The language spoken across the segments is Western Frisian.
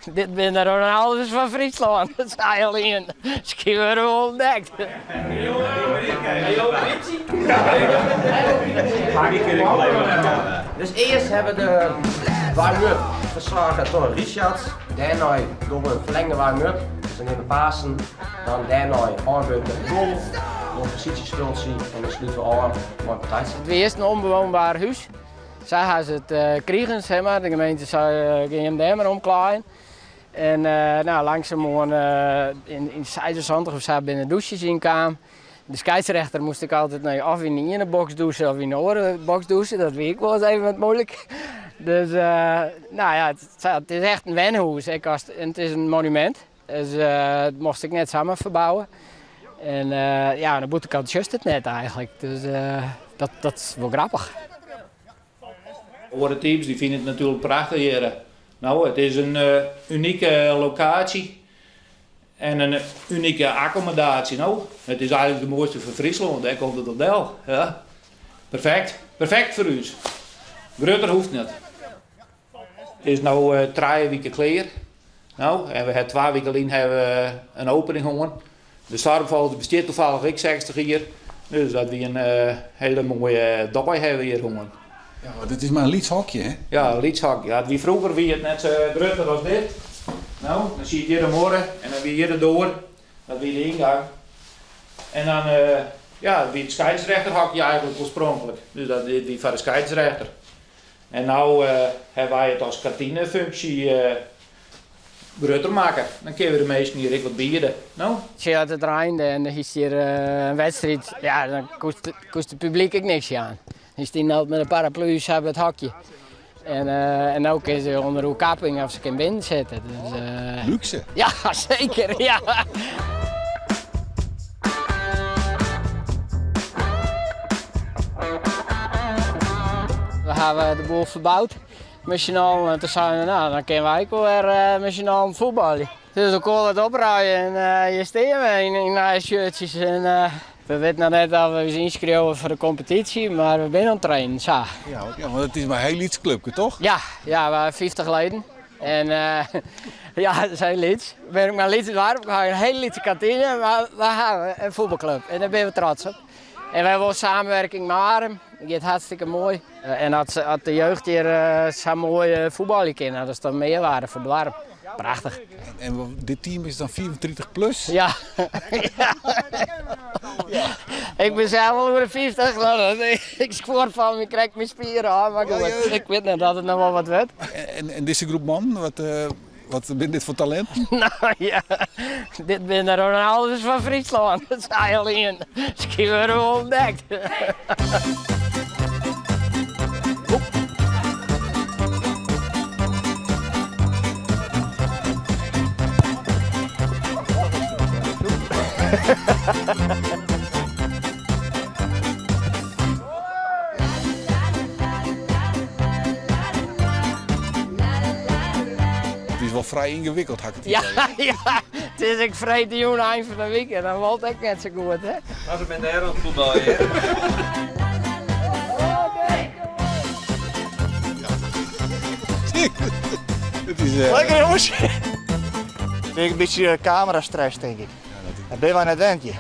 Dit binne de Ronaldo's fan Fryslân, dat sei al ien. Skien wurde we ûntdekt. Dus earst hawwe we de warm-up fersoarge troch Richard. Dêrnei dogge we in ferlengde warm-up, dus dan gean we passen. Dan dêrnei ôfwurke met de goal, in posysjespultsje en dan slute we ôf mei in partijtsje. It wie earst in ûnbewoonbaar hús. Sa ha se it krigen, sis mar. De gemeente sei, gean jim dêr mar omklaaien. En no, langsumoan yn 76 of sa binne der dûsjes ynkaam. De skeidsrechter moast ek altyd nei of yn de iene boks dûse of yn de oare boks dûse. Dat wie ek wol ris even wat muoilik. Dus no ja, it is echt in wenhûs. Ek as, en it is in monumint. Dus dat mochtst ek net samar ferbouwe. En ja, oan de bûtenkant sjochst it net eigentlik. Dus dat, dat is wol grappich. Oare teams die fine it natuerlik prachtich hjir. No, it is in unike lokaasje en in unike akkommodaasje. No, it is eigentlik de moaiste fan Fryslân, dêr komt it op del. Ja. Perfekt, perfekt foar ús. Grutter hoecht net. It is no trije wike klear. No, en we ha twa wike lyn hawwe we in opening hân. De Stormvogels bestiet toevallig ek 60 jier. Dus dat wie in hiele moaie dei hawwe we hjir hân. Ja, want it is mar in lyts hokje, hè? Ja, in lyts hokje. Ja, it wie froeger wie it net grutter as dit. No, dan siet hjir de muorre en dan wie hjir de doar. Dat wie de yngang. En dan, ja, wie it skeidsrechterhokje eigentlik oarspronklik. Dus dat dit wie foar de skeidsrechter. En no hawwe wy it as kantinefunksje grutter makke. Dan kinne we de minsken hjir ek wat biede, no? Tsjin as it reinde en der hiest hjir in wedstriid, ja, dan koest it publyk ek niks jaan. Dy stienen altyd mei de paraplu sa by it hokje. En, en no kinne se ûnder oerkapping of se kinne binnen sitte. Dus, Lúkse. Ja, seker, ja. We hawwe de boel ferboud mei syn allen en toen seinen we, no, dan kinne wy ek wol wer mei syn allen fuotbalje. Dus elkoar wat opruie en hjir stean we yn nije shirtsjes. En we witte noch net oft we ús ynskriuwe foar de kompetysje, mar we binne oan it trainen, sa. Ja, want it is mar in hiel lyts klupke, toch? Ja, ja, we hawwe 50 leden. En ja, dat is hiel lyts. We binne ek mar in lyts doarp, we hawwe in hiele lytse kantine, mar we hawwe in fuotbalklup en dêr binne we trots op. En we hawwe wol samenwerking mei Arum, dat giet hartstikke moai. En as de jeugd hjir sa moai fuotbalje kin, dat is dan mearwaarde foar it doarp. Prachtich. En dit team is dan 35 plus? Ja. Ik bin sels al oer de 50, ik skuor fan my krekt myn spieren ôf, mar goed, ik wit net oft it noch wol wat wurdt. En dizze groep mannen, wat, wat binne dit foar talinten? No ja, dit binne de Ronaldo's fan Fryslân, dat sei al ien. Skien wurde we ûntdekt. It is wol frij yngewikkeld, ha ik it idee. Ja, ja, it is ek freedtejûn ein fan de wike, dan wol it ek net sa goed, hè? Mar se binne dêr oan it fuotbaljen. It is, uh... Lekker jongens! Vind ik in bytsje kamerastress, tink ik. Dat binne wy net wend hjir.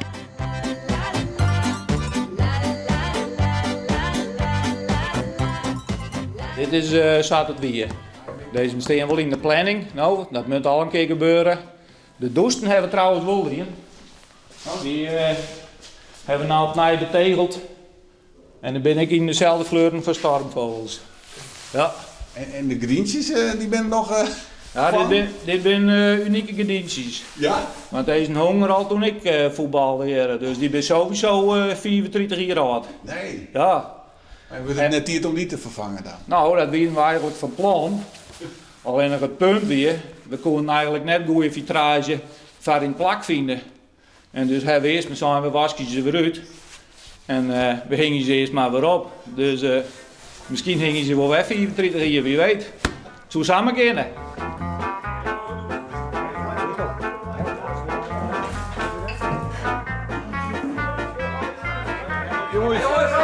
Dit is uh, sa't it wie. Dizze stean wol yn de planning. No, dat moat al in kear gebeure. De dûsen hawwe we trouwens wol dien. No, dy uh, hawwe we no opnij betegeld. En dan bin ik yn deselde kleuren fan Stormvogels. Ja. En, en de gerdyntsjes, eh, dy binne noch. Uh, ja, dit binne dit bin, uh, unike gerdyntsjes. Ja? Want deze hongen al toen ik uh, voetbalde hier. Dus dy binne sowieso 35 jier âld. Nee. Ja. En wurdt it net tiid om dy te ferfangen dan? No, dat wiene we eigentlik fan plan. Allinnich it punt wie, we koenen eigentlik net goede fitraazje foar yn plak fine. En dus hawwe we earst mar sein, we waskje se wer út. En uh, we hingje se earst mar wer op. Dus uh, miskien hingje se wol wer 35 jier, wie weet. It soe samar kinne. Jongens.